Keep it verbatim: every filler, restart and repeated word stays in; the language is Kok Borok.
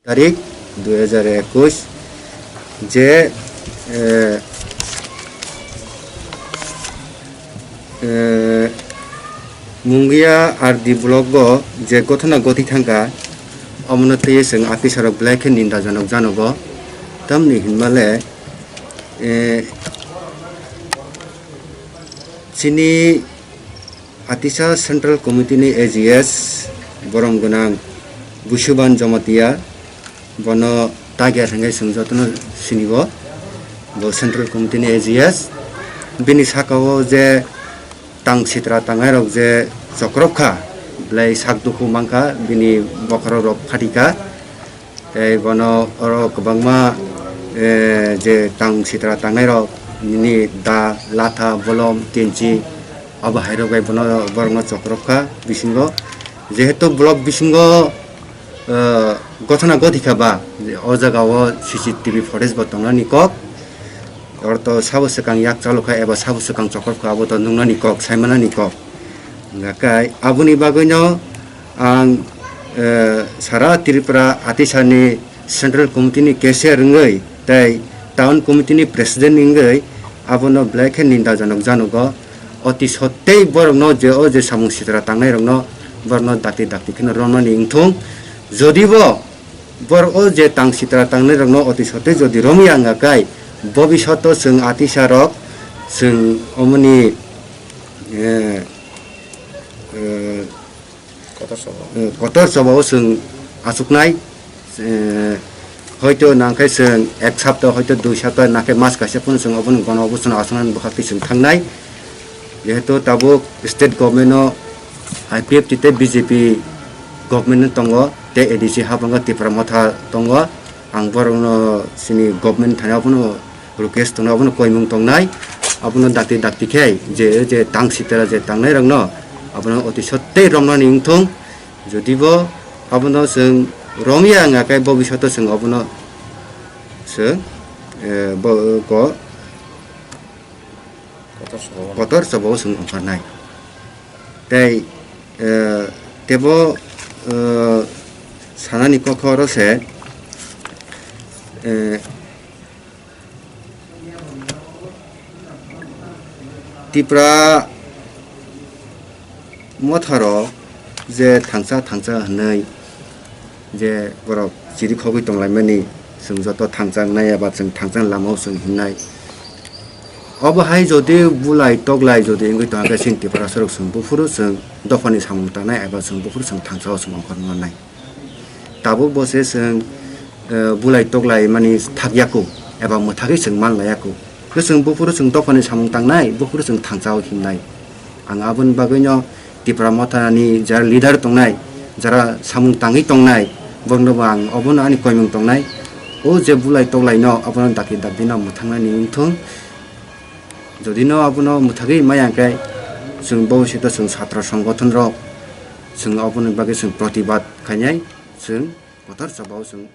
tarik dui hajar ekush je, eh, eh, Mungia R D block o je gothona goti thangkha, omono twiwi chwng atisarok belai khe nindajonok janogo. Tamni hinmale, eh, chini Atisa Central Committee ni A G S borom gwnang Busuban Jamatia, bono Tiger hwnkhe chwng jotono sinigo, bo Central Committee ni A G S. Bini saka o je tang sitra tangnai rok je chokrop kha, belai sak dukhu mankha, bini bokhorok rok phatikha. Tei bono oro kwbangma, eh, je tang sitra tangnai rok, nini da, latha, bolom, kenchi, abo hai rok bai bono, borokno chokrop kha bisingo. Jehetu block bisingo, eh, gothona goti kha ba, o jaga o C C T V footage bo tongnani kok. Oro to sabo swkang yak chalo kha eba sabo swkang chokrop kha, abo to nungnani kok, saimanani kok. Hingkha khe aboni bagwino ang, eh, sara Tripura atisani Central Committee ni cashier wngwi tei Town Committee ni President wngwi abono belai khe nindajonok janogo. Oti sottei borokno je o je samung sitra tangnai rokno borokno dakti dakti kheno romnani wngthung. Jodibo borok o je tang sitra tangnai rokno oti sottei jodi romya wngkha khe, bobishoto chwng atisa rok chwng omoni, eh, eh, Kotor choba. Eh, kotor choba o chwng achuknai, eh, hoito nangkhe chwng ek sapta, hoito dui sapta, nangkhe mas kaisa phano chwng obono gono obosono achuknani bwkhaktwi chwng thangnai. Jehetu tabuk state government o I P F T tei B J P government no tongo, tei A D C habangma Tipra Motha tongo. Ang borokno chini government thani abono request tongnai, abono koimung tongnai, abono dakti dakti khe je, je tang sitra je tangnai rokno abono oti sottei romnani wngthung. Jodibo abono chwng romya wngkha khe, bobishoto chwng abono chwng, eh, bo, ko-, Kotor choba o. Kotor choba o chwng ongkharnai. Tei, eh, tebo, eh, sanani kokho oro se, eh, Tipra Motharok je thangcha thangcha hwnwi je borok chiri khogwi tonglaimani, chwng joto thangcha wngnai eba chwng thangcha lama o chwng himnai. Obo hai jodi bulai toklai jodi wngwi tongkha khe chini Tiprasarok chwng buphuru chwng dophani samung tangnai eba chwng buphuru chwng thangcha o chwng ongkhorna nai. Tabuk bo se chwng, eh, bulai toklai mani thakyaku eba mwthagwi chwng manlayaku. Khe chwng buphuru chwng dophani samung tangnai, buphuru chwng thangchao himnai. Ang aboni bagwino Tipra Mothani jara leader tongnai, jara samung tangwi tongnai, borokno bo ang obono ani koimung tongnai. O je bulai toklaino obono dakti dakti no mwthangnani wngthung. Jodi no abono mwthagwi maya hwnkhe, chwng bobishoto chwng chatra songgothon rok chwng oboni bagwi chwng protibad khainai, chwng kotor chobao chwng